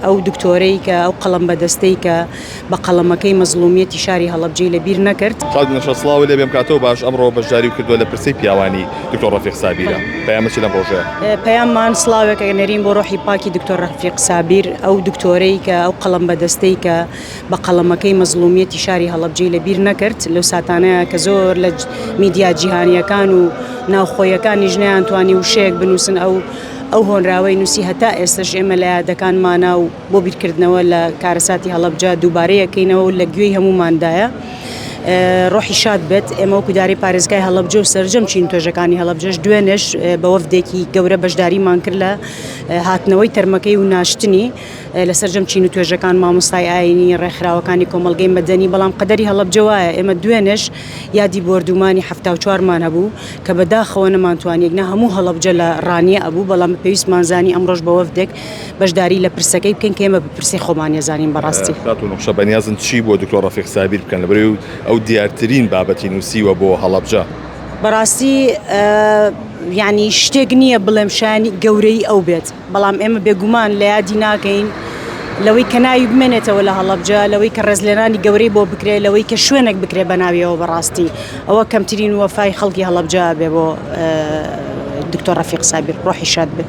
ئەو دکتۆرەی کە ئەو قەڵەم بەدەستەی کە بە قەڵەمەکەی مەزڵومیەتی شاری هەڵەبجەی لە بیر نەکرد. خاتوو نەشە سڵاوت لێ بێم کاتەوە باش ئەمڕۆ بەشداریو کردووە لە پرسەی پیاوانی دکتۆر ڕەفیق سابیرە پەیامت چی لەم ڕۆژەیە؟ پەیاممان سڵاوێک ئەنێرین بۆ ڕۆحی پاکی دکتۆر ڕەفیق سابیر ئەو دکتۆرەی کە ئەو قەڵەم بەدەستەی کە بە قەڵەمەکەی مەزڵومیەتی شاری هەڵەبجەی لە بیر نەکرد لەو ساتانەیە کە زۆر لە میدیا جیهانیەکان و ناوخۆیەکانیش نەیانتوانی وشەیەک بنووسن ئەو ئەو هۆنراوەی نووسی هەتا ئێستەش ئێمە لە یادەکانمانە و بۆ بیرکردنەوە لە کارەساتی هەڵەبجە دووبارەی ئەکەینەوە و لە گوێی هەمووماندایە. ڕۆحی شاد بێت ئێمە وەکو دارەی پارێزگای هەڵەبجە و سەرجەم چین توێژەکانی هەڵەبجەش دوێنێش بە وەفدێکی گەورە بەشداریمان کرد لە هاتنەوەی تەرمەکەی و ناشتنی لە سەرجەم چین و توێژەکان مامۆستای ئاینی ڕێکخراوەکانی کۆمەڵگەی مەدەنی بەڵام قەدەری هەڵەبجە وایە ئێمە دوێنێش یادی بۆردومانی 74مان هەبوو کە بەداخەوە نەمانتوانی نا هەموو هەڵەبجە لە ڕانیە ئەبوو بەڵام پێویستمان زانی ئەمڕۆش بە وەفدێک بەشداری لە پرسەکەی بکەین کە ئێمە بە پرسەی خۆمان ئەزانین بەڕاستی. خاتوو نوخشە بەنیازن چی بۆ دکتۆر ڕەفیق سابیر بکەن لەبەرئەوەی ئەو دیارترین بابەتی نووسیوە بۆ هەڵەبجە؟ بەڕاستی یانی شتێک نییە بڵێم شایانی گەورەی ئەو بێت بەڵام ئێمە بێگومان لە یادی ناکەین لەوەی کە ناوی بمێنێتەوە لە هەڵەبجە لەوەی کە ڕێزلێنانی گەورەی بۆ بکرێت لەوەی کە شوێنێک بکرێت بە ناویەوە بەڕاستی ئەوە کەمترین وەفای خەڵکی هەڵەبجە بێ بۆ دکتۆر ڕەفیق سابیر ڕۆحی شاد بێ.